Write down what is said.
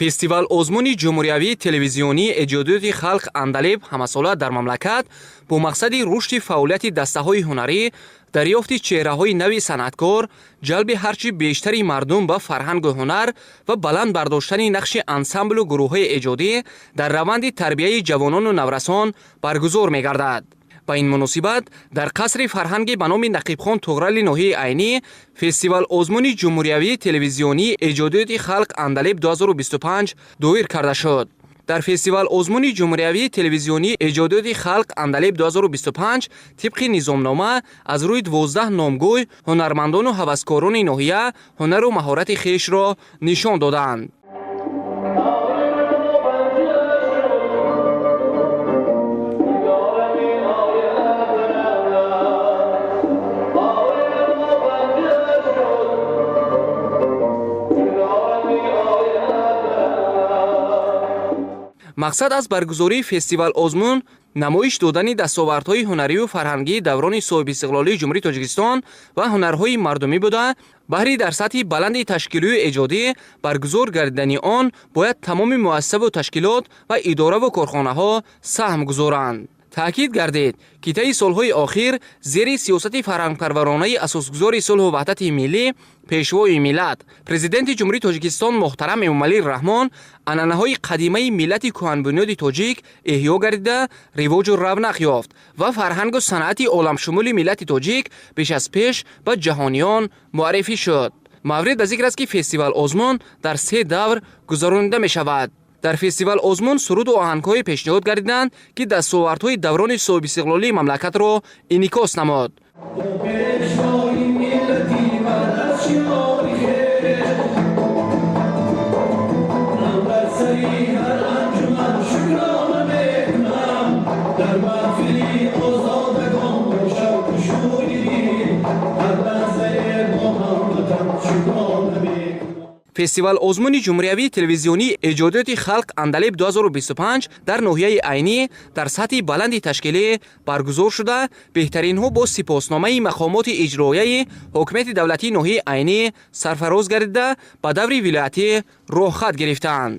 Фестивал-озмуни ҷумҳуриявии телевизионии эҷодиёти халқ «Андалеб» ҳамасола дар мамлакат бо мақсади рушди фаъолияти дастаҳои ҳунарӣ, дарёфти чеҳраҳои нави санъаткор, ҷалби ҳарчи бештари мардум ба фарҳангу ҳунар ва баланд бардоштани нақши ансамблу гурӯҳҳои эҷодӣ дар раванди тарбияи ҷавонону наврасон баргузор мегардад. Ба ин муносибат дар қасри фарҳанги ба номи Нақибхон Туғрали ноҳияи Айнӣ фестивал-озмуни ҷумҳуриявии телевизионии эҷодиёти халқ «Андалеб» 2025 доир карда шуд. Дар фестивал-озмуни ҷумҳуриявии телевизионии эҷодиёти халқ «Андалеб» 2025 тибқи низомнома аз рӯи 12 номгӯй ҳунармандону ҳаваскорони ноҳия ҳунару маҳорати хешро нишон доданд. Мақсад аз баргузории фестивал-озмун намоиш додани дастовардҳои ҳунарию фарҳангии даврони соҳибистиқлолии Ҷумҳурии Тоҷикистон ва ҳунарҳои мардумӣ буда, баҳри дар сатҳи баланди ташкилию эҷодӣ баргузор гардидани он бояд тамоми муассисаву ташкилот ва идораву корхонаҳо саҳм гузоранд. Таъкид гардид, ки таи солҳои охир зери сиёсати фарҳангпарваронаи асосгузори сулҳу ваҳдати миллӣ, Пешвои миллат, Президенти Ҷумҳурии Тоҷикистон муҳтарам Эмомалӣ Раҳмон анъанаҳои қадимаи миллати кӯҳанбунёди тоҷик эҳё гардида, ривоҷу равнақ ёфт ва фарҳангу санъати оламшумули миллати тоҷик беш аз пеш ба ҷаҳониён муаррифӣ шуд. Маврид ба зикр аст, ки фестивал-озмун дар се давр гузаронида мешавад. Дар фестивал-озмун суруду оҳангҳое пешниҳод гардиданд, ки дастовардҳои даврони соҳибистиқлолии мамлакатро инъикос намуд. Пешвои миллати ман аз шиори хеш, ман бар сари ҳар анҷуман шукрона мекунам, дар маҳфили озодагон бо шавқу шӯри дил ҳар лаҳзае бо ҳамватан шукрона мекунам. Фестивал-озмуни ҷумҳуриявии телевизионии эҷодиёти халқ «Андалеб» 2025 дар ноҳияи Айнӣ дар сатҳи баланди ташкилӣ баргузор шуда, беҳтаринҳо бо сипосномаи мақомоти иҷроияи ҳокимияти давлатии ноҳияи Айнӣ сарфароз гардида, ба даври вилоятӣ роҳхат гирифтанд.